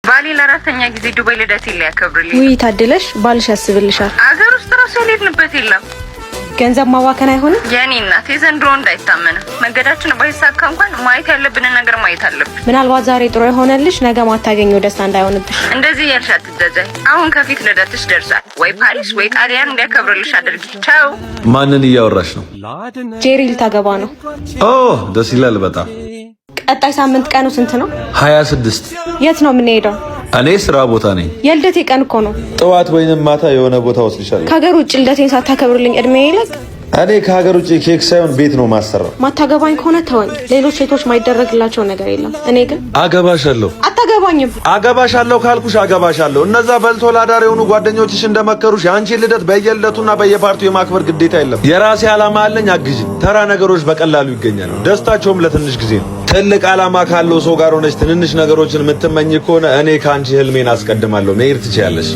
ባሌ ለአራተኛ ጊዜ ዱባይ ልደቴን ሊያከብርልኝ። ውይ ታድለሽ፣ ባልሽ ያስብልሻል። አገር ውስጥ ራሱ ያልሄድንበት የለም። ገንዘብ ማባከን አይሆንም። የኔ እናት፣ የዘንድሮ እንዳይታመንም። መንገዳችን ባይሳካ እንኳን ማየት ያለብንን ነገር ማየት አለብን። ምናልባት ዛሬ ጥሩ የሆነልሽ ነገ ማታገኘው ደስታ እንዳይሆንብሽ። እንደዚህ እያልሽ አትጃጃይ። አሁን ከፊት ልደትሽ ደርሷል። ወይ ፓሪስ ወይ ጣሊያን እንዲያከብርልሽ አድርጊ። ቻው። ማንን እያወራሽ ነው? ጄሪ ልታገባ ነው። ኦ፣ ደስ ይላል በጣም። ቀጣይ ሳምንት ቀኑ ስንት ነው? 26። የት ነው የምንሄደው? እኔ ስራ ቦታ ነኝ። የልደቴ ቀን እኮ ነው። ጠዋት ወይንም ማታ የሆነ ቦታ ወስድሻለሁ። ከሀገር ውጭ ልደቴን ሳታከብርልኝ እድሜ ይለቅ። እኔ ከሀገር ውጭ ኬክ ሳይሆን ቤት ነው ማሰራው። ማታገባኝ ከሆነ ተወኝ። ሌሎች ሴቶች ማይደረግላቸው ነገር የለም። እኔ ግን አገባሻለሁ። አታገባኝም። አገባሻለሁ ካልኩሽ አገባሻለሁ። እነዛ በልቶ ላዳር የሆኑ ጓደኞችሽ እንደመከሩሽ የአንቺን ልደት በየልደቱና በየፓርቲው የማክበር ግዴታ የለም። የራሴ ዓላማ አለኝ። አግዢኝ። ተራ ነገሮች በቀላሉ ይገኛሉ። ደስታቸውም ለትንሽ ጊዜ ነው። ትልቅ ዓላማ ካለው ሰው ጋር ሆነሽ ትንንሽ ነገሮችን የምትመኝ ከሆነ እኔ ከአንቺ ህልሜን አስቀድማለሁ። መሄድ ትችያለሽ።